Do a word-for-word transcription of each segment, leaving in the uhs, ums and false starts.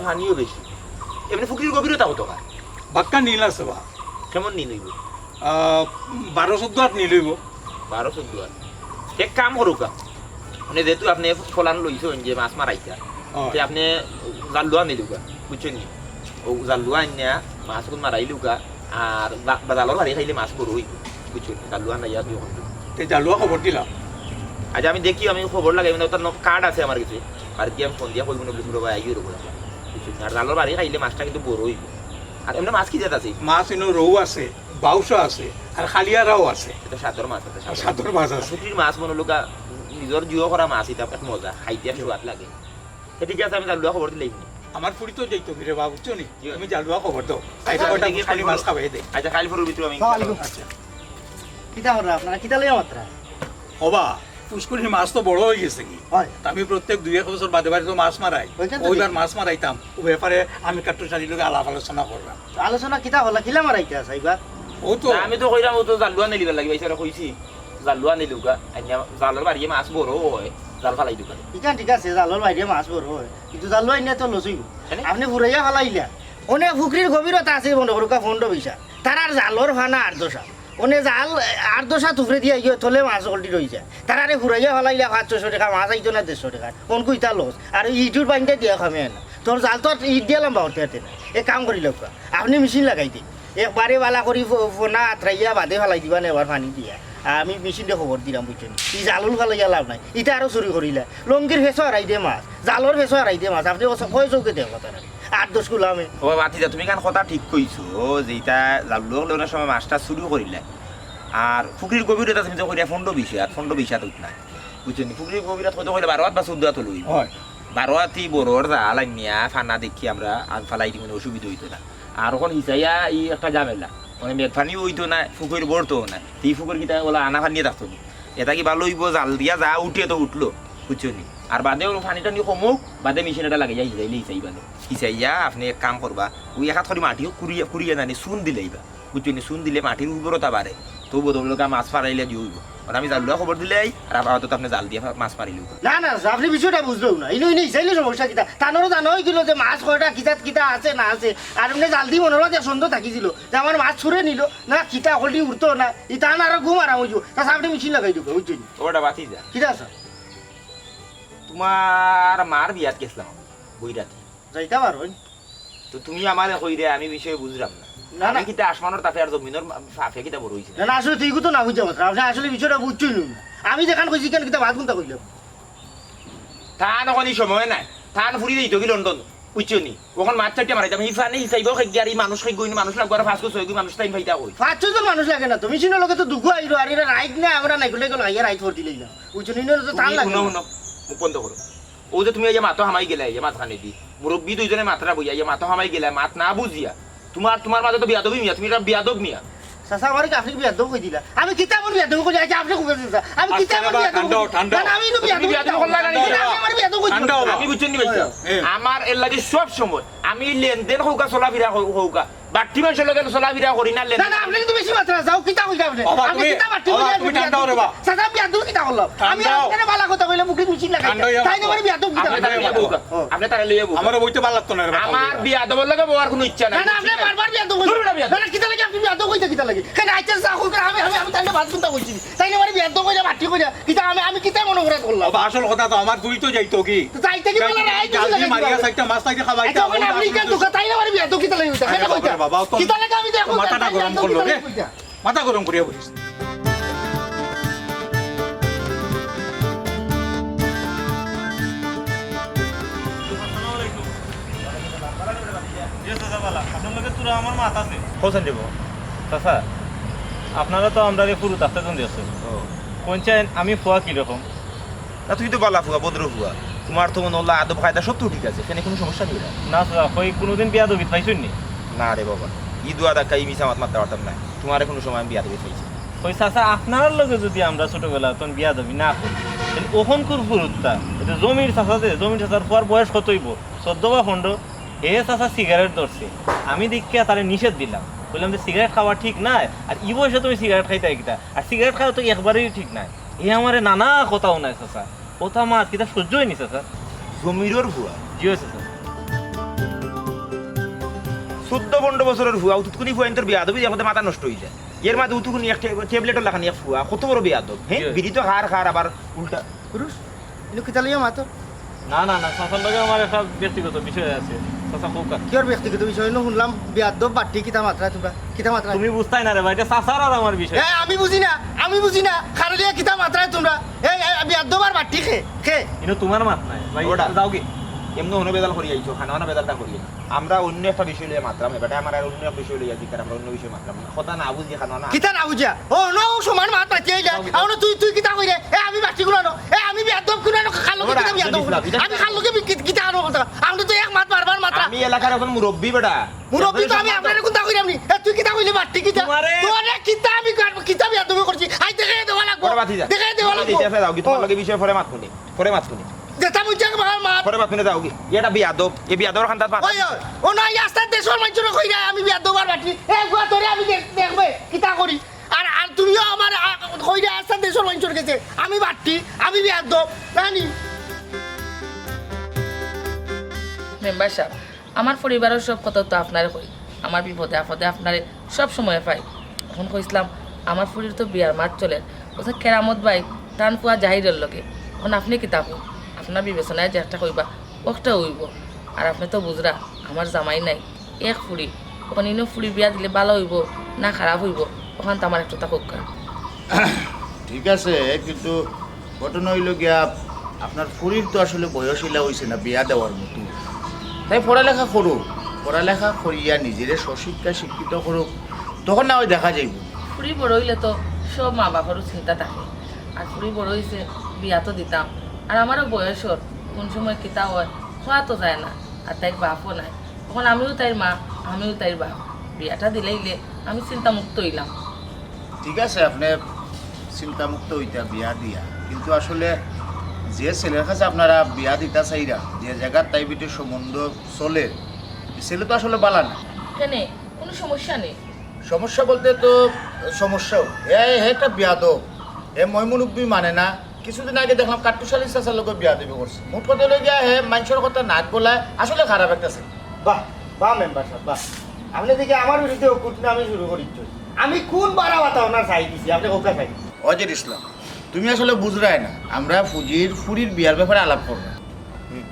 পানিও বেশি। এমনে পুকুরির গভীরতা কতখান? বাক্কা নিল আছে বা। কেমন নিল অইবো? আহ, বারো চৌদ্দ আট নিল অইবো। বারো চৌদ্দ আট। এক কাম করুক্কা, মানে যেহেতু আপনে ফলান লইছইন যে মাছ মারাইতা, অয়। তে আপনে জালুয়া নিলুক্কা, বুঝছইন নি? অউ জালুয়া আনিয়া মাছ অগুন মারাইলুক্কা, আর জা-, বা জালর বাড়ি খাইলে মাছ বড় অইবো, বুঝছইন নি? জালুয়া নাই আর কি অখন। তে জালুয়া খবর দিলাম। আচ্ছা, আমি দেখি, আমি খবর লাগাই, মানে ওটার ন-, কার্ড আছে আমার কাছে, আর কি আমি ফোন দিয়া কইমু না, বুঝছইন নি? বুঝছইন নি? আর জালর বাড়ি খাইলে মাছটা কিন্তু বড় অইবো। আর এমনে মাছ কি জাত আছে? মাছ ইনো রউ আছে, বাউসা আছে, আর খালিয়ারাও আছে। এটা সাদর মাছ, এটা আর সাদর। সাদর মাছ আছে। পুকুরির মাছ মনো অইলো গিয়া নিজর জিও করা মাছ, ইটা এক মজা, খাইতে এক জি। স্বাদ লাগে। এ ঠিক আছে, আমি জালুয়া খবর দিলাইমু নে। আমার ফুড়ি তো যাইতো ফিরে বাবু, বুঝছো নি? জি। তুমি জালুয়া খবর দাও। আচ্ছা, আমি দেখি কাইল পুষ্করির মাছ পরশু খাওয়াই দেই। আচ্ছা, কাইল পরশুর ভিতরে আমি আসসালামু আলাইকুম। আচ্ছা। কিতা কররা আপনারা? কিতা লইয়া মাতরা? ওবা, পুষ্করির মাছ তো বড় অই গেছে কি? অয়। তা আমি প্রত্যেক দুই এক বছর বাদে বাদে তো মাছ মারাই। অইখান তো অইবার দেখি। মাছ মারাইতাম। অউ ব্যাপারে আমি কাট্টু শালির লগে আলাপ আলোচনা করলাম। আলোচনা কিতা করলা? কিলা মারাইতা চাইবা? অউ তো। না, আমি তো কইরাম, অউ তো জালুয়া নিলিবার লাগি, ভাইসাবরে কইছি। জালুয়া নিলুক্কা, আনিয়া জালর বাড়িয়ে মাছ বড় অয়, জাল ফালাই দিবা। ইখান ঠিক আছে, জালর বাড়িয়ে মাছ বড় অয়, কিন্তু জালুয়া আনিয়া তো লস অইবো। কেনে? আপনে ফুরাইয়া ফালাইলা। অনে পুকুরির গভীরতা আছে মনো করুক্কা পনরো বিশ হাত। তারার জালর ফানা আট দশ হাত। অনে জাল আট দশ হাত উপরেদি আইয়া তলে মাছ অলরেডি রইযায়। তারারে ফুরাইয়া ফালাইলা পাঁচ ছয়শো টেকা, মাছ আইতো না দেড়শো টেকা। অনকু ইতা লস। আর ইটুর বাইন্দা দিয়া খামে না। তোর জাল তো আর ইট দিয়া লম্বা করতে পারতে না। এক কাম করিলাউক্কা। আপনে মেশিন লাগাই দিন। একবারে বালা করি ফ-, ফনা আতরাইয়া বাদে ফালাই দিবা নে, এবার পানি দিয়া। আর আমি মেশিনরে খবর দিরাম, বুঝছইন নি? ই জালুল ফালাইয়া লাভ নাই। ইতা আরো চুরি করিলা। লঙ্গির ফেছো হারাই দে মাছ, জালর ফেছো হারাই দে মাছ। আপনে কয় চউখে দেখো তারা। আট দশ গুলামে। ও ভাতিজা, তুমি ইখান কথা ঠিক কইছো, যে ইতা জালুল অকলে অনেক সময় মাছটা চুরি করিলা। আর পুকুরির গভীরতা তুমি তো কইরা পনরো বিশ হাত, পনরো বিশ হাত অইতো নায়। বুঝছইন নি? পুকুরির গভীরতা কত কইলে বারো হাত বা চৌদ্দ হাত অইবো। অয়। বারো হাতি বড়র জাল আনিয়া ফানা দেখি আমরা আন ফালাই দিমু নে, অসুবিধা অইতো না। আর অখন হিচাইয়া ই একটা ঝামেলা, মানে মেঘ পানিও অইতো না, পুকুর ভরতো না, তে ই পুকুর কিতা অলা আনা পানিয়ে থাকতো নি? ইটা কি ভালা অইবো? জাল দিয়া যা উঠে তো উঠলো, বুঝছো নি? আর বাদে অউ পানি টানি কমুক, বাদে মেশিন এটা লাগাইয়া হিচাইলে হিচাইবা নে। হিচাইয়া আপনে এক কাম করবা, অউ এক হাত করি মাটি কুড়িয়া, কুড়িয়া নানি চুন দিলাইবা। বুঝছো নি, চুন দিলে মাটির উর্বরতা বাড়ে, তো বদল লগা মাছ ফারাইলে দি অইবো। আর আমি জালুয়া খবর দিলাই, আর আপাতত আপনে জাল দিয়া মাছ মারিলিও। না, না, আপনে বিষয়টা বুঝলেও না। ইনো, ইনো, ইজাইলে সমস্যা কিতা? তানরও জানা অই গেল যে মাছ কয়টা কিতাত কিতা আছে না আছে। আর এমনে জাল দি মনর মাঝে সন্দেহ থাকি দিল যে আমার মাছ ছুড়ে নিল, না কিতা হলি উঠতো না, ই তান আরো ঘুম আরাম অইব। তা আপনে মেশিন লাগাই দিব, বুঝছেন? ওটা বাতি যা। কিতা আছে? তোমার মার বিয়াত গেছিলাম আমি, বৈরাতে। যাইতা পারো? তো তুমি আমারে কইরে, আমি বিষয়ে বুঝলাম না। না, না। আমি কিতা আসমানর তাপে আর জমিনর তাপে কিতা বড় অইছি না? না, না, আসলে তুই তো না বুঝতে পারছ। আপনি আসলে বিষয়টা বুঝছই না। আমি যেখান কইছি, কেন কিতা বাদ কোনটা কইলাম? তান অখন ই সময় নাই। তান ফুরি দিত কি লন্ডন, বুঝছো নি? অখন মাছ চারটা মারাইতাম। ই ফানি হিসাইব, খেগি আর ই মানুষ খেগি, মানুষ লাগবো আর পাঁচ ছয় মানুষ টাইম পাইতা কই। পাঁচ ছয় জন মানুষ লাগে না তো। মেশিনর লগে তো দুগু আইলো, আর এরা রাইত না, আমরা নাইকুলে গেল, আইয়া রাইত ভর দিলাই না। বুঝছো নি? ইনো তো তান লাগে হুনো, না। হুনো, মুখ বন্ধ করো। ও যে তুমি এই যে মাতো হামাই গেলে, এই যে মাঝখানে দি। মুরব্বি দুইজনে মাতরা বইয়া, এই যে মাতো হামাই গেলে, মাত না বুঝিয়া। তোমার, তোমার মাঝে তো বিয়াদবি মিয়া, তুমি এটা বিয়াদব মিয়া। চাচা, আমারে কি আপনি বিয়াদব কই দিলা? আমি কিতা আমার বিয়াদব কই দিলা? আচ্ছা, আপনি কই দিলা? আমি কিতা আচ্ছা, আমার বাবা, বিয়াদব কই দিলা? ঠান্ডা হও, ঠান্ডা না, না, হও। আমি ইনো তুমি বিয়াদব বিয়াদব কই দিলা। করলা না, ঠান্ডা হও। আমি আমার বিয়াদব কই দিলা। ঠান্ডা হও, বাবা। আমি বুঝছেন নি ভাই? এ। আমার এর লাগি সব সময়, আমি লেনদেন হউকা, চলাফিরা হউ-, হউকা। বাট্টি মানুষর লগে চলাফিরা করি না, না, লেনদেন। না, আপনি কিন্তু বেশি মাতরা, যাও, কিতা কইলা আপনি? বাবা, আমি তুমি, কিতা বাট্টি বাবা, কইলা, তুমি আপনি ঠান্ডা হও রে, বাবা। চাচা, বিয়াদব কিতা করলাম? আমি ঠান্ডা হও। আপনারে বালা কথা কইলে মুখে মেশিন লাগাই। ঠান্ডা হইয়া তাই না, বাবা। আমার বিয়াদব কিতা আপনি করলাম? তারে লইয়া বউকা। ও। আপনি তারে লইয়া বউকা। আমার বইতে ভালো লাগতো না রে, বাবা। আমার বিয়াদবর লগে বওয়ার কোনো ইচ্ছা নাই। না, না, আপনি বারবার বিয়াদব কইলা। ধুর না বিয়াদব। না, না, কিতা লাগে আপনি বিয়াদব কইতা কিতা লাগে? কেন আইতে যা কইলা, আমি, আমি, আমি তাইলে বাদ কোনটা কইছি? তাই না, আমার বিয়াদব কইলা, বাট্টি কইলা। কিতা আমি, আমি কিতা মনে করে করলাম? বাবা, আসল কথা তো আমার দুই তো যাইতো কি? তো যাইতে কি বলে না, আইতে জাল দিয়ে লাগে মারিয়া কিতা? চারটা মাছ তাইতে খাওয়াইতে আচ্ছা, হবে, ওখানে আপনি ওটা কেন আসলে দোকান? তাই না, আমার বিয়াদব কিতা লাগে কইতা? আরে কেন বাবা কইতা? রে বাবা, অত কিতা লাগে আমি দেখো মাথাটা গরম করলো রে। মাথা গরম করিয়া বলিস। আসসালামু আলাইকুম। জি, চাচা, বালা। আপনার লগে তোরা আমার মাত আছে। হোসেন দিব। চাচা, আপনারা তো আমরারে ফুরুত আস্তে জন দিয়েছেন। ও। কোন চাইন আমি ফুয়া কিরকম? না, তুই তো বালা ফুয়া, ভদ্র ফুয়া। তোমার তো মনে হলো আদব কায়দা সব তো ঠিক আছে, এখানে কোনো সমস্যা নেই না? না চাচা, কই কোনোদিন বিয়াদবিত পাইছইন নি? না রে বাবা, ই দুয়া ধাক্কা, ই মিছা মাত মারতে পারতাম না। তোমারে কোনো সময় আমি বিয়াদবিত পাইছি না। কই চাচা, আপনার লগে যদি আমরা ছোটবেলা তখন বিয়াদবি না করি, তাহলে ওখানকুর ফুরুত্তা, ওই যে জমির চাচা, যে জমির চাচার ফুয়ার বয়স কত হইব? চোদ্দ বা পনেরো। হে চাচা সিগারেট ধরছে, আমি দেখিয়া তারে নিষেধ দিলাম, কইলাম যে সিগারেট খাওয়া ঠিক নাই, আর ই বয়সে তুমি সিগারেট খাইতায় কিতা? আর সিগারেট খাওয়া তো একবারেই ঠিক নাই। এ আমারে নানা কথা হুনায় চাচা। কথা মাত কিতা সহ্য অয়নি চাচা। জমিরর ফুয়া? জি অয় চাচা। চৌদ্দ পনরো বছরর ফুয়া, অতুকুনি ফুয়াইন্তর বেয়াদবি দেখলে মাথা নষ্ট অইযায়। এর মাঝে অতুকুনি এক ট্যা-, ট্যাবলেটর লাখান এক ফুয়া, কত বড় বেয়াদব, হে? জি। বিড়ি তো খার খার, আবার উল্টা। পুরুষ, ইনো কিতা লইয়া মাতো? না, না, না, চাচার লগে আমার একটা ব্যক্তিগত বিষয় আছে। চাচা, কউক্কা। কিওর ব্যক্তিগত বিষয়? ইনো হুনলাম বেয়াদব বাট্টি, কিতা মাতরায় তুমরা? কিতা মাতরায়? তুমি বুঝতায় না রে ভাই, ইটা চাচার আর আমার বিষয়। এ, আমি বুঝি না, আমি বুঝি না। কারে লইয়া কিতা মাতরায় তুমরা? এ, এ, বেয়াদব আর বাট্টি কে? কে? ইনো তুমার মাত নাই ভাই, ওটা। যাওগি। এমনে অনো বেজাল করি আইছো, খানা খানা বেজালটা করি। আমরা অন্য একটা বিষয় লইয়া মাতরাম, এবারে আমার আর অন্য এক বিষয় লইয়া দিতার, আমরা অন্য বিষয় মাতরাম। কথা না বুঝি খানো না। কিতা না বুঝিয়া? ও, নো, ও সমান মাত মাতি আইলা। যাও, যাও। আও না, তুই, তুই কিতা কইরে? এ, আমি বাট্রি কুনানো। এ, আমি বেয়াদব কুনানো, খালো ওরা, কিতা বেয়াদব? ইসলাম, ইসলাম। আমি খালো কি কি-, কিতা আনো কথা? আমরা তো এক মাত বারবার মাতরা। আমি এলাকার এখন মুরব্বি বেটা। মুরব্বি তো আমি আপনারে কুনতা কইরাম নি? এ, তুই কিতা কইলে বাট্রি কিতা? তোমারে তোরে কিতা আমি কর-, কিতা বেয়াদবি করছি? আই দেখে দেওয়া লাগবো। পরে বাতি যা। দেখে দেওয়া লাগবো। ইতিহাসে যাও, কি তোমার ও। লগে বিষয়ে পরে মাত করি। পরে মাত করি। যেটা বুঝছে আমার মাত। পরে মাত করি যাও কি? এটা বেয়াদব। এ বেয়াদবর খান্দাত মাত। ওই, ওই, ও না, এই আস্তা দেশর মানষরে কইরা আমি বেয়াদব আর বাট্রি। এ গুয়া তোরে আমি দেখ-, দেখবে, কিতা করি। আর, আর তুমিও আমার, আ, কইরা আস্তা দেশর মানষর গেছে। আমি বাট্রি, আমি বেয়াদব। জানি। মেম্বার সাব, আমার পরিবারর সব কথা তো আপনারে কই। আমার বিপদে আপদে আপনারে সব সময় পাই। অখন কইছলাম, আমার ফুরির তো বিয়ার মাত চলের। অউ যে কেরামত ভাই, তান ফুয়া জাহিরর লগে। অখন আপনে কিতা কইন? আপনার বিবেচনায় যেটা কইবা, অকটা অইবো। আর আপনে তো বুঝরা, আমার জামাই নাই, এক ফুরি। অখন ইনো ফুরি বিয়া দিলে ভালা অইবো না খারাপ অইবো? অখান তো আমারে একটু তা কউক্কা। ঠিক আছে, কিন্তু ঘটনা অইলো গিয়া, আপনার ফুরির তো আসলে বয়স ইলা অইছে না বিয়া দেওয়ার মতো। তাই পড়ালেখা করুক, পড়ালেখা করিয়া নিজেরে স্বশিক্ষায় শিক্ষিত করুক, তখন না হয় দেখা যাইবো। ফুরি বড় অইলে তো সব মা বাপরও চিন্তা থাকে। আর ফুরি বড় অইছে, বিয়া তো দিতাম। আর আমারও বয়স অর, কুন সময় কিতা অয়, কওয়া তো যায় না। আর তাইর বাপও নাই। অখন আমিও তাইর মা, আমিও তাইর বাপ। বিয়াটা দিলাইলে আমি চিন্তামুক্ত অইলাম। ঠিক আছে, আপনে চিন্তামুক্ত অইতা বিয়া দিয়া, কিন্তু আসলে যে ছেলের কাছে আপনারা বিয়া দিতা চাইরা, যে জাগাত তাই বেটির সম্বন্ধ চলের, ই ছেলে তো আসলে বালা না। কেনে? কুনু সমস্যা নি? সমস্যা বলতে তো সমস্যাও। হে, হে একটা বেয়াদব। হে ময়-মুরব্বি মানে না। কিছুদিন আগে দেখলাম কাট্টুশ আলী চাচার লগে বেয়াদবি করছে। মোট কথা অইলো গিয়া হে মানষর কথা নাক গলায়, আসলে খারাপ একটা ছেলে। বাহ, বাহ মেম্বার সাব, বাহ। আপনে দেখি আমার বিরুদ্ধে অউ কুটনামি শুরু করিছো। আমি কুন বাড়া বাতা আপনার চাই দিছি, আপনে কউক্কা চাই? অজির ইসলাম, তুমি আসলে বুঝরায় না, আমরা ফুজির ফুরির বিয়ার ব্যাপারে আলাপ কররাম। হুম।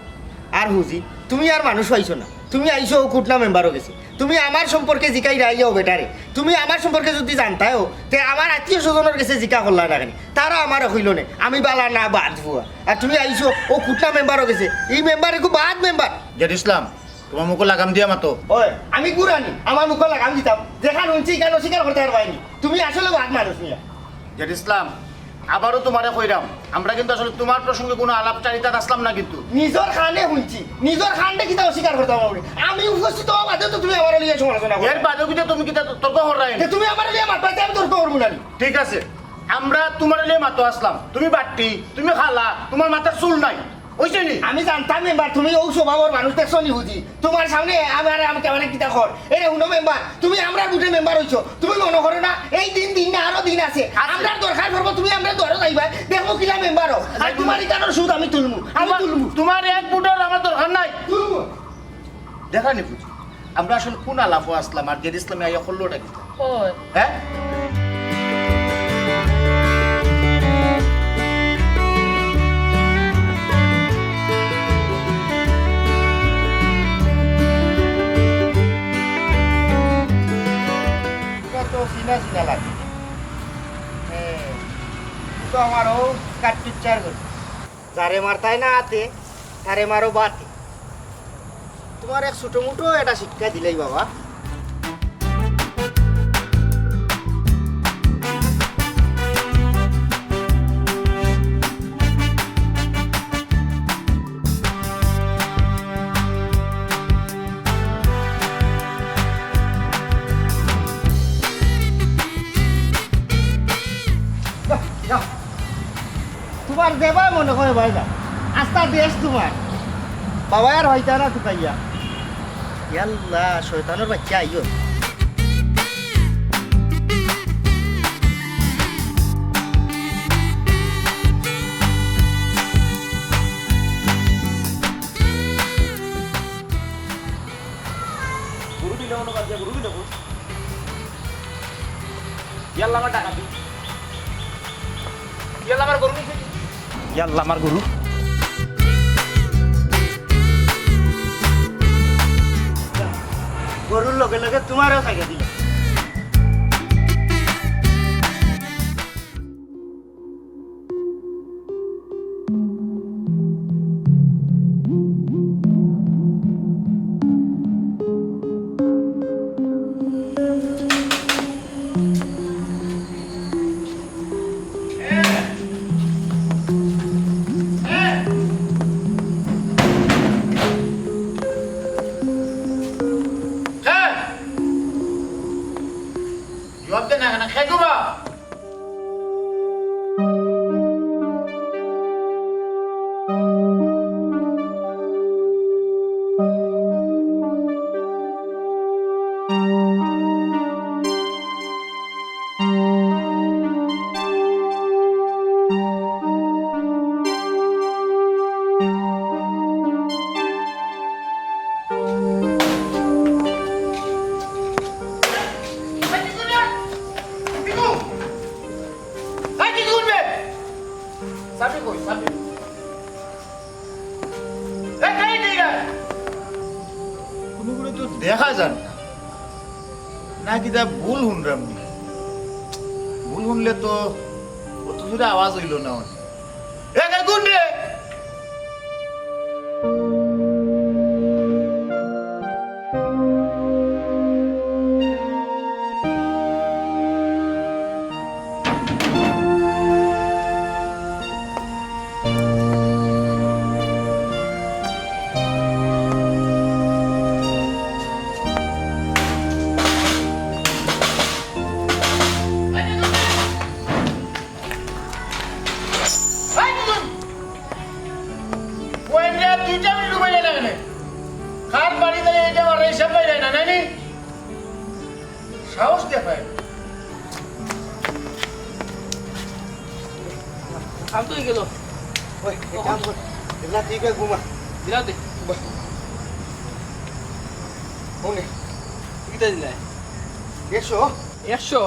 আর ফুজি, তুমি আর মানুষ পাইছো না, তুমি আইছো অউ কুটনা মেম্বারর গেছে। তুমি আমার সম্পর্কে জিকাইরায় অউ বেটারে। তুমি আমার সম্পর্কে যুদি জানতায়ও, তে আমার আত্মীয় স্বজনর গেছে জিকা করলায় না কেনে? তারা আমারে কইলো নে, আমি বালা না বাদ ফুয়া। আর তুমি আইছো অউ কুটনা মেম্বারর গেছে। ই মেম্বার একটু বাদ মেম্বার। জেড ইসলাম, তুমার মুখো লাগাম দিয়া মাতো। ওই, আমি গুড়া নি, আমার মুখো লাগাম দিতাম। যেখান হুনছি, ইখান অস্বীকার করতায় পারবায় নি। তুমি আসলে বাদ মানুষ মিয়া। জেড ইসলাম, আবারও তুমারে কইরাম, আমরা কিন্তু আসলে তুমার প্রসঙ্গে কুনু আলাপচারিতাত আছলাম না কিন্তু। নিজর কানে হুনছি, নিজর কানে কিতা অস্বীকার করতাম পারবায় নি? আমি উপস্থিত অওয়া বাদেও তো তুমি আমারে লইয়া সমালোচনা করো। এর বাদেও কিতা তুমি কিতা তর্ক কররায় নি? তে তুমি আমারে লইয়া মাতবায়, তে আমি তর্ক করমু না নি? ঠিক আছে, আমরা তুমারে লইয়া মাতো আছলাম, তুমি বাট্টি, তুমি কালা, তুমার মাথার চুল নাই। অইছে নি? আমি জানতাম মেম্বার, তুমি অউ স্বভাবর মানুষ, দেখছো নি ফুজি? তুমার সামনে আমারে, আমারে কিতা কর? এরে হুনো মেম্বার, তুমি আমরার ভোটে মেম্বার অইছো। তুমি মনো করো না, এই দিন দিন না, আরো দিন আছে। আছে। আমরার দরকার পড়বো, তুমি আমরার দুয়ারো যাইবায়। দেখমু কিলা মেম্বার অও। আর তুমার ইখানর সুদ আমি তুলমু, আমি তুলমু। তুমার এক ভোটর আমার দরকার নাই। তুলমু। দেখরায় নি ফুজি, আমরা আসলে কুন আলাপো আছলাম, আর জেড ইসলামে আইয়া করলোটা কিতা? ওই। হ্যাঁ? ইটা তো চিনা চিনা লাগে। হ্যাঁ, তো আমারও কাট্টুচ্চার করে। যারে মারতায় না আতে, তারে মারো বাতে। তুমার এক ছোট মুটো এটা শিক্ষা দিলাই বাবা। যাও, যাও। তুমার যেবায় মনে কয় ভাই যাও। আস্তা দেশ তুমার। বাবায় আর হইতা না তুকাইয়া। ইয়াল্লা, শয়তানর বাইচ্চা আইও। গুরু তুই না মনে বাদ দিয়া গরু কিনে কই? ইয়াল্লা আমার ডাকাতি। ইয়াল্লা আমার গরু কিনছে। ইয়াল্লা আমার গরু। গরুর লগে লগে তোমারও খাইয়া দিল। জবাব দে না কেনে? খে ঘুমা। এই, কি করবে? চাবি কই, চাবি? এই, এই, এই, এই। কুনুগুরে তো দেখা যার না। না কিতা ভুল হুনরাম নি? ভুল হুনলে তো অত জোরে আওয়াজ অইলো না অনে। এ, কে কোন রে? পয়েন্টে দুইটা মিনিট ঘুমাই যায় না কেনে? কার বাড়ি গেলে এটা আমার হিসাব পাই যায় না, নানি? সাহস দেখায়। কাম তো অই গেল। ওই, এক কাম কর। এগুলা তুই কই ঘুমা। দিলাও দে। ঘুমা। কোনে? কিতা দিলাই? একশো? একশো?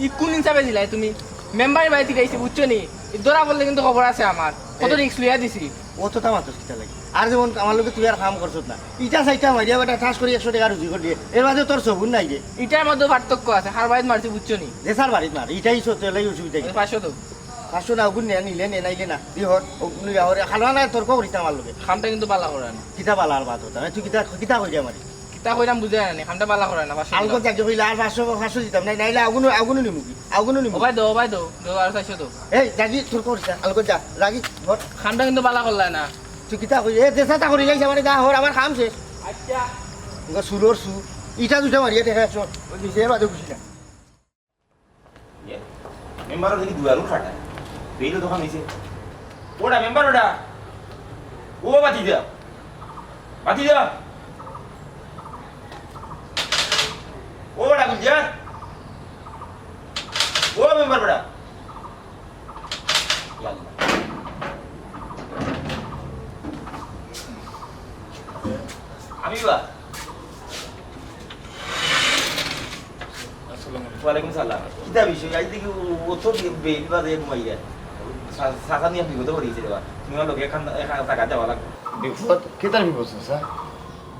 ই কোন হিসাবে দিলাই তুমি? মেম্বারের বাড়িত আইছি, বুঝছো নি? ই ধরা পড়লে কিন্তু খবর আছে আমার। কত এই রিস্ক লইয়া দিছি। অতটা মাতস কিতা লাগি? আর যেমন আমার লগে তুই আর কাম করছত না। ইটা চাইটা মারিয়া বেটা ঠাস করি একশো টেকা রুজি করি দিয়ে। এর বাদে তোর সবুর নাই রে। ইটার মধ্যে পার্থক্য আছে, কার বাড়িত মারছি বুঝছো নি? যে যার বাড়িত মার, ইটাই সত্যি, এলাই অসুবিধা কি? পাঁচশো তো। পাঁচশো না, ওগুন নে, নিলে নে, নাইলে না। দি হর, ওগুন লইয়া হরে, খালওয়া না তর্ক করিস না আমার লগে। কামটা কিন্তু বালা করে না। কিতা বালা আর বাদ হতা? তুই কিতা, কিতা কইরে আমারে? কিতা কইরাম বুঝে না নি, কামটা বালা করে না, পাঁচশো আলগত দিলাম। যাকে কইলে আর পাঁচশো, পাঁচশো দিতাম। নাই, নাইলে আগুন, আগুনও নিমু কি? আগুনও নিমু ও কি? ভাই দেও, ও ভাই দেও, দেও আর চারশো দেও। এই, যাগি, তোর করিস না, আলগত যা, যাগি, হর। কামটা কিন্তু বালা করলায় না। তুই কিতা কই? এ, দেশা তা করি যাইস, আমার দা হর, আমার কাম শেষ। আচ্ছা। ওগো সুরর সু, ইটা দুটা মারিয়া দেখা একশো, ওই নিচে এর বাদে খুশি না। ইয়ে, মেম্বারও দেখি দুয়ারও ফাটা। বেইলো দোকান হইছে। ওটা মেম্বার ওটা। ও বাতি দা। বাতি দা। ও বেটা গুলজার। ও মেম্বার বেটা। ইয়াল্লা। আমি বা। আসসালামু আলাইকুম। ওয়ালাইকুম সালাম। কিতা বিষয়? আজ দেখি ও, ও তো বে-, বেইল বাদে ঘুমাইয়া। সা-, সাসা নিয়া বিপদে পড়ি গেছে রে বা। তুমি আমার লগে এখান, এখান থাকা যাওয়া লাগবে। বিপদ? কিতার বিপদ, চাচা?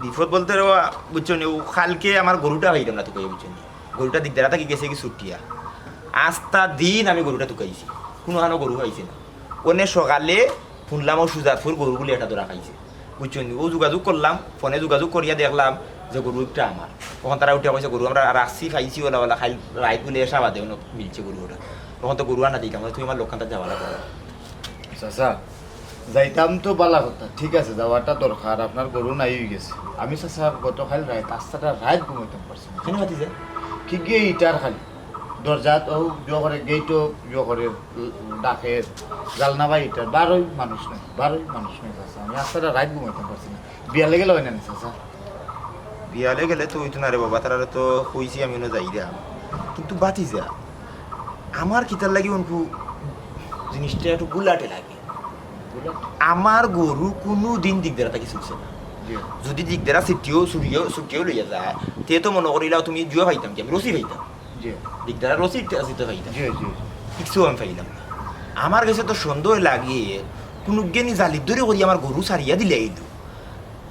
বিপদ বলতে রে বা, বুঝছো নি, ও কালকে আমার গরুটা পাইলাম না তুকাইয়া, বুঝছো নি? গরুটা দিকদারা থাকি গেছে কি ছুটিয়া। আস্তা দিন আমি গরুটা তুকাইছি, কুনুখানো গরু পাইছি না। অনে সকালে হুনলাম ও সুজাতপুর গরু বুলি একটা ধরা খাইছে, বুঝছো নি? ও যোগাযোগ করলাম, ফোনে যোগাযোগ করিয়া দেখলাম যে গরু একটা আমার। অখন তারা উঠিয়া কইছে, "গরু আমরা রাখছি, পাইছি, ওলা ওলা, খাইল রাইত বুলে এসা বাদে অনো মিলছে গরু ওটা।" অখন তো গরু আনা দিতাম, তুমি আমার লোকখানটা যাওয়া লাগবে। চাচা, যাইতাম তো বালা কথা, ঠিক আছে, যাওয়াটা দরকার, আপনার গরু নাই অই গেছে। আমি চাচা গতকাল রাইত, আস্তাটা রাইত ঘুমাইতাম পারছি না। কেনে মাতি যায়? কি গিয়ে ইটার খালি দরজাত ও ইয়ে করে, গেইটও ইয়ে করে, ডাকে, জালনা বা ইটার, বারোই মানুষ নাই, বারোই মানুষ নাই চাচা। আমি আস্তাটা রাইত ঘুমাইতাম পারছি না। বিয়ালে গেলে অয় না নি চাচা? বিয়ালে গেলে তো অইতো না রে বাবা, তারারে তো কইছি আমি অনো যাইরাম। কিন্তু বাতি যা, আমার কিতার লাগি অনকু জিনিসটা একটু গুলাটে লাগে। গুলাটে? আমার গরু কুনু দিন দিক দেরা থাকি ছুটছে না। জি। যদি দিগদারা ছিটিও, ছুটিও, ছুটিও লইয়া যায়, তে তো মনো করিলাও তুমি জুয়া পাইতাম কি, আমি রশি পাইতাম। জি। দিগদারা রশি তে-, ছিটিও পাইতাম। জি, জি। কিচ্ছু আমি পাইলাম না। আমার গেছে তো সন্দেহ লাগে, কুনুগিয়ে নি জালির দরে করি আমার গরু ছাড়িয়া দিলে আইলো।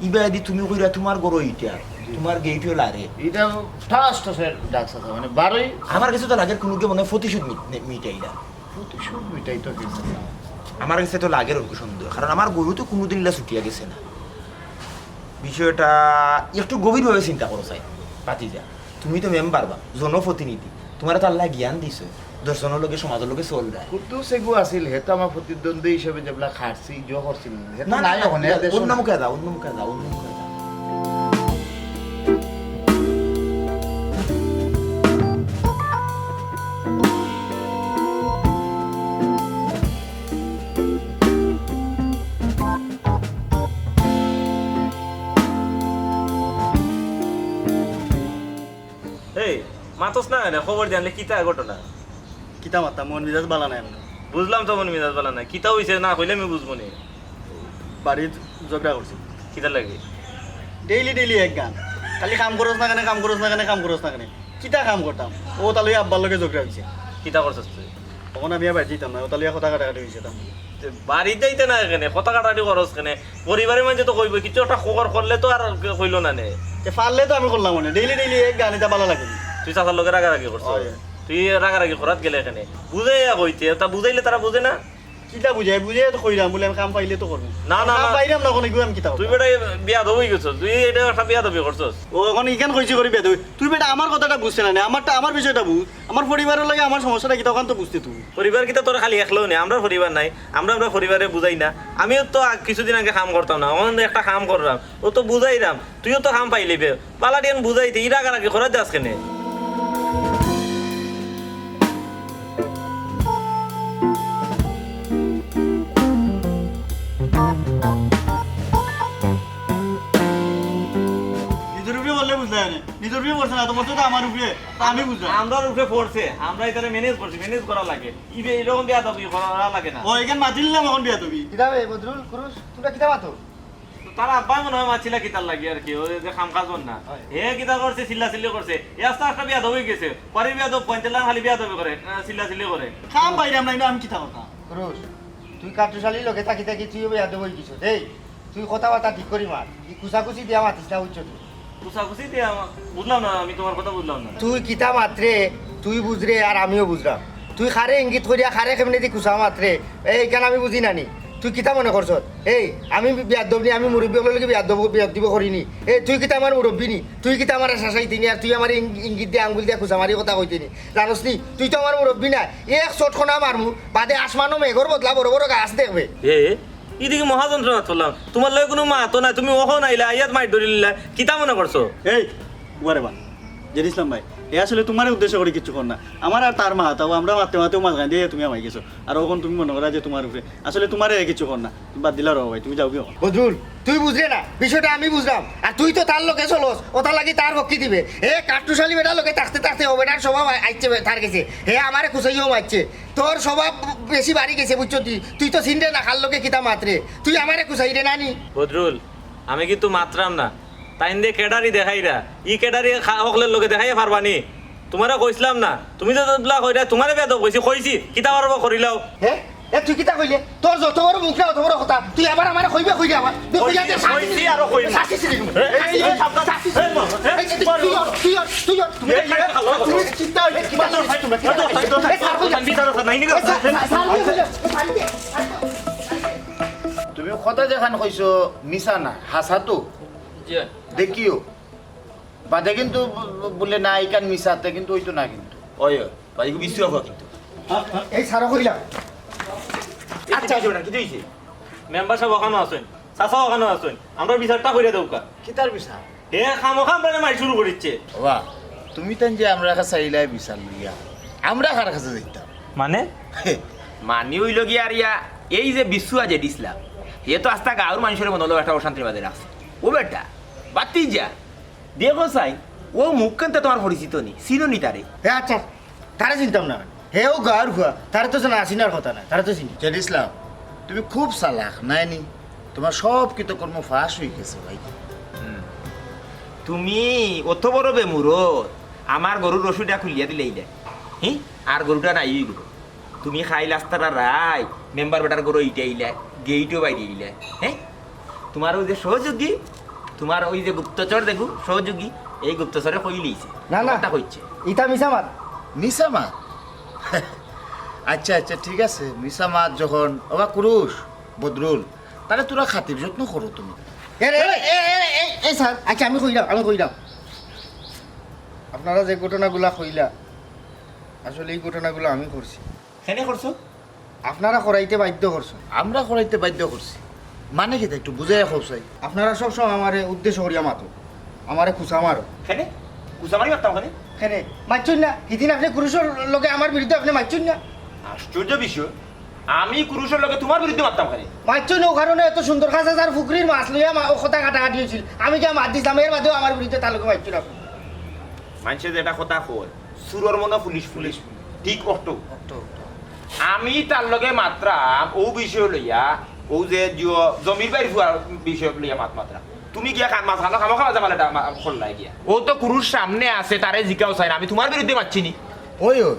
ইবাদি তুমি কইরা তোমার গরু ইটা, জি। তোমার গেইটও লারে। ইটা ঠাস ঠাসের ডাক আছে, মানে বারোই। আমার গেছে তো লাগে কুনুগিয়ে মনে হয় প্রতিশোধ মিট-, নে-, মিটাইলা। প্রতিশোধ মিটাই তো গেছে না। আমার গেছে তো লাগে ওরকম সন্দেহ, কারণ আমার গরু তো কুনুদিন ইলা ছুটিয়া গেছে না। বিষয়টা একটু গভীরভাবে চিন্তা করো চাই, ভাতিজা। তুমি তো মেম্বার বা জনপ্রতিনিধি, তোমার তো আল্লাহ জ্ঞান দিছে, দশ জনর লগে, সমাজর লগে চল যায়। কুদ্দুস এগু আছিল, হে তো আমার প্রতিদ্বন্দ্বী হিসেবে যেবলা খাটছি, জো করছিল, হে তো না, না, নাই না, ওখানে, না, এদের অন্য সময়। মুখে যাও, অন্য মুখে যাও, অন্য মুখে যাও। এই, মাতস না কেনে? খবর জানলে কিতা ঘটনা? কিতা মাততাম, মন মিজাজ বালা নাই আমার। বুঝলাম তো মন মিজাজ বালা নাই। কিতা অইছে না কইলে আমি বুঝবো নি। বাড়িত ঝগড়া করছি। কিতা লাগে? ডেইলি ডেইলি এক গান। খালি কাম করস না কেনে, কাম করস না কেনে, কাম করস না কেনে। কিতা কাম করতাম? অউ তালই আব্বার লগে ঝগড়া অইছে। কিতা করছস তুই? তখন আমি আর বাড়িত যাইতাম না, অউ তালই কথা কাটাকাটি অইছে তাম। তে বাড়িত যাইতে না কেনে, কথা কাটাকাটি করস কেনে? পরিবারের মাঝে তো কইবো, কিছু একটা খবর করলে তো আর কইলো না নে। তে পারলে তো আমি করলাম মানে, ডেইলি ডেইলি এক গান, ইটা বালা লাগে না। তুই চাচার লগে রাগারাগি করছস? অয়। তুই রাগারাগি করাত গেলে কেনে? বুঝাইয়া কইতে, তা বুঝাইলে তারা বুঝে না? কিতা বুঝাই? বুঝাই তো কইরাম, বুলে আমি কাম পাইলে তো করমু। না, না, কাম না। পাইরাম না, অখন ইগুন আমি কিতা তুই করতাম? বেটা বেয়াদব অই গেছস, তুই ইটা একটা বেয়াদবি করছস। ও, অখন ইখান কইছি করি বেয়াদবি। তুই বেটা আমার কথাটা বুঝতে না নে, আমারটা, আমার বিষয়টা বুঝ। আমার পরিবারর লগে আমার সমস্যাটা কিতা, অখান তো বুঝতে তুই। পরিবার কিতা তোর খালি একলাউ নি, আমরার পরিবার নাই? আমরা, আমরা পরিবারে বুঝাই না। আমিও তো আগ-, কিছুদিন আগে কাম করতাম না, অখন একটা কাম কররাম, অউ তো বুঝাইরাম, তুইও তো কাম পাইলিবে। বালা টিয়ান বুঝাইতে, ই রাগারাগি করাত যাস কেনে? নিজর উপরে বললে বুঝলে না, নিজর উপরে পড়ছে না, তো পড়ছে তো আমার উপরে, তা আমি বুঝলাম। আমরার উপরে পড়ছে, আমরা ইতারে manage করছি, manage করা লাগে। ইবে এরকম বেয়াদবি করা লাগে না। ও, ইখান মাতিলাম অখন বেয়াদবি। কিতা বে বদরুল, কুরুশ, তুমরা কিতা মাতো? তো তার আব্বায় মনে হয় মাতছিলা কিতার লাগি আর কি, ওই যে কাম কাজ অর না। হয়। হে কিতা করছে, চিল্লাচিল্লি করছে। এ আস্তা একটা বেয়াদব অই গেছে। বাড়ির বেয়াদব, পঞ্চায়েত লাখান খালি বেয়াদবি করে, আহ, চিল্লাচিল্লি করে। কাম পাইরাম না, ইনো আমি কিতা করতাম? কুরুশ, তুই কাট্টুশালীর লগে থাকি থাকি তুইও বেয়াদব অই গেছস। এই, তুই কথাবার্তা ঠিক করি মাত। ই কুচাকুচি দিয়া মাতিস না, বুঝছস তুই? কুচাকুচি দিয়া মা-, বুঝলাম না, আমি তোমার কথা বুঝলাম না। তুই কিতা মাতরে, তুই বুঝরে আর আমিও বুঝরাম। তুই কারে ইঙ্গিত করিয়া কারে কেমনেদি কুচা মাতরে, এই, ইখান আমি বুঝি না নি। তুই কিতা মনে করছস? এই, আমি বেয়াদব নি, আমি মুরব্বি অকলর লগে বেয়াদব, বেয়াদবি করি নি। এই, তুই কিতা আমার মুরব্বি নি? তুই কিতা আমারে শাসাইতে নি? আর তুই আমারে ইং-, ইঙ্গিত দিয়া, আঙ্গুল দিয়া কুচা মারি কথা কইতে নি? জানোস নি, তুই তো আমার মুরব্বি না। এক চটকনা মারমু, বাদে আসমানো মেঘর বদলা বড় বড় গাছ দেখবে। এ, ইদিকে মহা যন্ত্রণাত পড়লাম। তোমার লগে কুনু মাতও নাই, তুমি অখন আইলা, আইয়াত মাইর ধরিলিলা। কিতা মনে করছো? এই, উবারে বা, জেড ইসলাম ভাই, এ আসলে তোমারে উদ্দেশ্য করি কিচ্ছু কর না। আমার আর তার মাত, আমরা মাততে মাততেউ মাঝখান দিয়া তুমি হামাই গেছো। আর অখন তুমি মনে করা যে তোমার উপরে, আসলে তোমারে কিচ্ছু কর না। তুমি বাদ দিলাও রে ভাই, তুমি যাওগি অখন। বদরুল, তুই বুঝরে না, বিষয়টা আমি বুঝরাম। আর তুই তো তার লগে চলস, অতার লাগি তার পক্ষে দিবে। হে কাট্টুশালী বেটার লগে থাকতে থাকতে অউ বেটার স্বভাব আই-, আইছে বে-, তার গেছে। হে আমারে কুচাইয়াও মারছে। তোর স্বভাব বেশি বাড়ি গেছে, বুঝছস তুই? তুই তো চিনরে না, কার লগে কিতা মাতরে। তুই আমারে কুচাইরে না নি? বদরুল, আমি কিন্তু মাতরাম না। তাইন দে ক্যাডারি দেখাইরা। ই ক্যাডারি খা-, হকলের লগে দেখাইয়া পারবা নি? তোমারে কইছলাম না। তুমি যে যেবলা কইরা, তোমারে বেয়াদব কইছি, কইছি। কিতা পারবা করিলাও। হে? এ, তুই কিতা কইলে? তোর যত বড় মুখ না, অত বড় কথা। তুই আবার আমারে কইবে, কইলে আবার। দে, কইয়া দে, কইছি, শাস্তি কইছি, দিবি। আরো কইবি। শাস্তি দিবি। এই, এই, এই, শাস্তি দিবি। এই, এই, এই, তুই অর, তুই অর, তুই অর। তুমি এই, এই, ভালো কথা। তুমি চিন্তা হইলে কিতা করবে? তোমরা কিতা করবে? এই, স্যার, কইলে। এই, স্যার, স্যার, কইলে। এই, স্যার, কইলে। তুমি কথা যেখান কইছো, মিছা না, হাছা তো। জি। দেখিও। বাদে কিন্তু বু-, বু-, বুলে না, ইখান মিছা, তে কিন্তু অইতো না কিন্তু। ওই, ওই, ভাই, ইগু বিশ্ব হবা কিন্তু। এই স্যারও কইলাম। আচ্ছা, আচ্ছা, ওটা কি দিয়েছে? মেম্বার সাব অখানো আছইন, চাচা অখানো আছইন, আমরার বিচারটা করিয়া দেউক্কা। কিতার বিচার? হে খামোখা আমরারে মাইর শুরু করিচ্ছে। বাবা, তুমি তাইন যে আমরার কাছে আইলায় বিচার লইয়া, আমরা কার কাছে যাইতাম? মানে? মানে অইলো গিয়া আর ইয়া, এই যে বিশ্বজিৎ ইসলাম, হে তো আস্তা গাঁওর মানষরে মনো অইলো একটা অশান্তির মাঝে রাখছে। ও বেটা, বাতিজা, দেখো চাই, অউ মুখখান তো তোমার পরিচিত নি, চিনো নি তারে? হে আচ্ছা, তারে চিনতাম না। হে অউ গাঁওর ফুয়া, তারে তো জানা, চিনার কথা না, তারে তো চিনি। জেড ইসলাম, তুমি খুব চালাক, নায় নি? তোমার সব কৃতকর্ম ফাঁস অই গেছে ভাই। তুমি অত বড় বেমুরত, আমার গরুর রশিটা খুলিয়া দিলাইলায়, হি? আর গরুটা নাই অইগেলো। তুমি খাইল আস্তারা রাইত মেম্বার বেটার গরু ইটাইলা, গেইটও বাইরে আইলা, হে? তোমার ওই যে সহযোগী, তোমার ওই যে গুপ্তচর দেখো সহযোগী, এই গুপ্তচরে কইলিছে। না, না। কথা কইছে। ইতা মিছা মাত। মিছা মাত? আচ্ছা, আচ্ছা, ঠিক আছে, মিছা মাত যখন। ওবা কুরুশ, বদরুল, তারে তোরা খাতির যত্ন করো তুমি। এ রে, এ, এ, এ, এ, এ, স্যার, আচ্ছা, আমি কইরাম, আমি কইরাম। আপনারা যে ঘটনাগুলা কইলা, আসলে এই ঘটনাগুলা আমি করছি। কেনে করছো? আপনারা করাইতে বাধ্য করছো। আমরা করাইতে বাধ্য করছি? মানে কিতা, একটু বুঝাইয়া কও চাই। আপনারা সবসময় আমারে উদ্দেশ্য করিয়া মাতো, আমারে খুচা মারো। কেনে? খুচা মারি মারতাম কেনে? কেনে? মারছইন না? হিদিন আপনে কুরুশর লগে আমার বিরুদ্ধে আপনে মারছইন না? আশ্চর্য বিষয়, আমি কুরুশর লগে তোমার বিরুদ্ধে মারতাম কেনে? মারছইন, ও কারণে এত সুন্দর খাসা স্যার ফুকরির মাছ লইয়া মা-, ও কথা কাটাকাটি অইছিল। আমি গিয়া মাত দিছলাম, এর বাদেও আমার বিরুদ্ধে তার লগে মারছইন আপনে। মানষে যেটা কথা কয়, চুরর মনো পুলিশ পুলিশ, ঠিক অকটো। অকটো, অকটো। আমি তার লগে মাতরাম ও বিষয় লইয়া, ও যে জিও জমির বাইর ফুয়ার বিষয় লইয়া মাত মাতরাম। তুমি গিয়া কান মাছ খানো খামো খাওয়া জামালাটা মা-, করলাই গিয়া। ও তো কুরুশ সামনে আছে, তারে জিকাও চাই না, আমি তোমার বিরুদ্ধে মাতছি নি। ওই, ওই,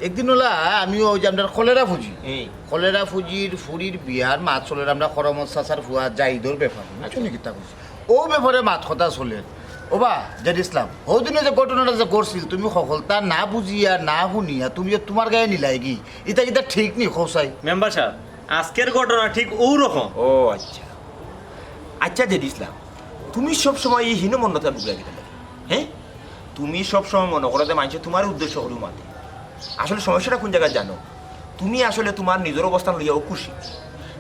একদিন ওলা আমি ওই যে আমরা কলেরা ফুজি, এই। কলেরা ফুজির ফুরির বিয়ার মাত চলের আমরা করমত চাচার ফুয়া জাহিদর ব্যাপার, বুঝছো নি কিতা কইছি? ও ব্যাপারে মাত কথা চলের। ওবা, জেড ইসলাম, হৌদিনে যে ঘটনাটা যে ঘটছিল, তুমি হকলতা না বুঝিয়া, না হুনিয়া, তুমি যে তোমার গায়ে নিলাইগি, ইতা কিতা ঠিক নি, কও চাই? মেম্বার সাব, আজকের ঘটনা ঠিক অউ রকম। ও আচ্ছা। আচ্ছা জেড ইসলাম, তুমি সব সময় এই হীনমন্যতায় ভুগিয়া কিতা লাগে? হে? তুমি সব সময় মনো করো যে মানষে তোমার উদ্দেশ্য করি মাতে। আসলে সমস্যাটা কোন জাগাত জানো? তুমি আসলে তোমার নিজর অবস্থান লইয়াও খুশি।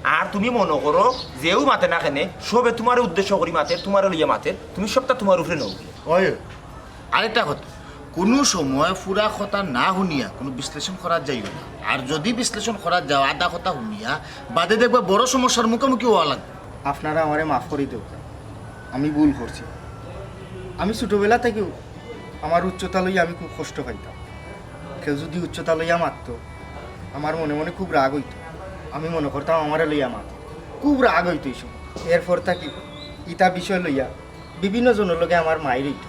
আর তুমি মনো করো যেউ মাতে না কেনে, সবে তোমার উদ্দেশ্য করি মাতে, তোমারে লইয়া মাতে, তুমি সবটা তোমার উপরে নেও। ওই, আরেকটা কথা, কুনু সময় পুরা কথা না হুনিয়া কুনু বিশ্লেষণ করা যাইও না। আর যুদি বিশ্লেষণ করা যাও, আধা কথা হুনিয়া বাদে দেখবা বড় সমস্যার মুখোমুখি অওয়া লাগবো। আপনারা আমারে মাফ করি দেউক্কা, আমি ভুল করছি। আমি ছোটবেলা থাকিউ আমার উচ্চতা লইয়া আমি খুব কষ্ট পাইতাম। কেউ যুদি উচ্চতা লইয়া মাততো, আমার মনে মনে খুব রাগ অইতো। আমি মনো করতাম আমারে লইয়া মাতে, খুব রাগ অইতো ই সময়। এরপর থাকি ইতা বিষয় লইয়া বিভিন্ন জনর লগে আমার মাইর অইতো।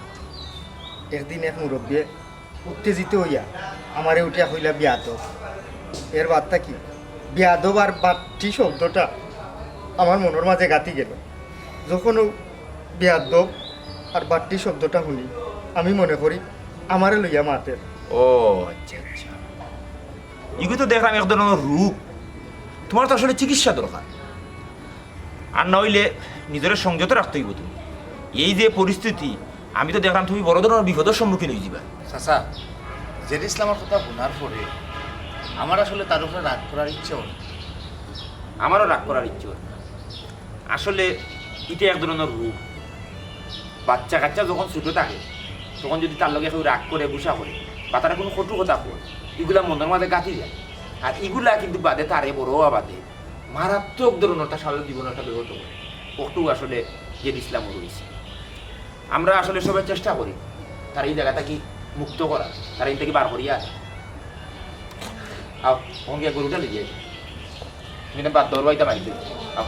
একদিন এক মুরব্বিয়ে উত্তেজিত অইয়া আমারে উঠিয়া কইলা, "বিয়াদব।" এর বাদ থাকি বিয়াদব আর বাট্টি শব্দটা আমার মনর মাঝে গাঁথি গেলো। যখন অউ বিয়াদব আর বাট্টি শব্দটা হুনি, আমি মনে করি আমারে লইয়া মাতের। ও আচ্ছা, আচ্ছা। ইগু তো দেখলাম এক ধরনর রোগ। তোমার তো আসলে চিকিৎসা দরকার। আর না অইলে নিজরে সংযত রাখতে অইবো তুমি। এই যে পরিস্থিতি, আমি তো দেখলাম তুমি বড় ধরনর বিপদর সম্মুখীন অইযিবা। চাচা, জেড ইসলামর কথা হুনার পরে আমার আসলে তার উপরে রাগ করার ইচ্ছা অর না। আমারও রাগ করার ইচ্ছা অর না। আসলে ইটা এক ধরনর রোগ। বাচ্চা কাচ্চা যখন ছোট থাকে, তখন যুদি তার লগে কেউ রাগ করে, গুসা করে, বা তারে কুনু কটু কথা কয়, ইগুলা মনর মাঝে গাঁথি যায়। আর ইগুলা কিন্তু বাদে তারে বড় অওয়া বাদে মারাত্মক ধরনর তার স্বাভাবিক জীবন একটা ব্যাহত করে। অকটু আসলে জেড ইসলামও রইছে। আমরা আসলে সবে চেষ্টা করি তারে ই জাগা থাকি মুক্ত করার, তারে ইন থাকি বার করিয়া আনি। আও, অখন গিয়া গরুটা লইয়া আই। তুমি না বাদ দৌড় বাইতা মারি দিও। আও।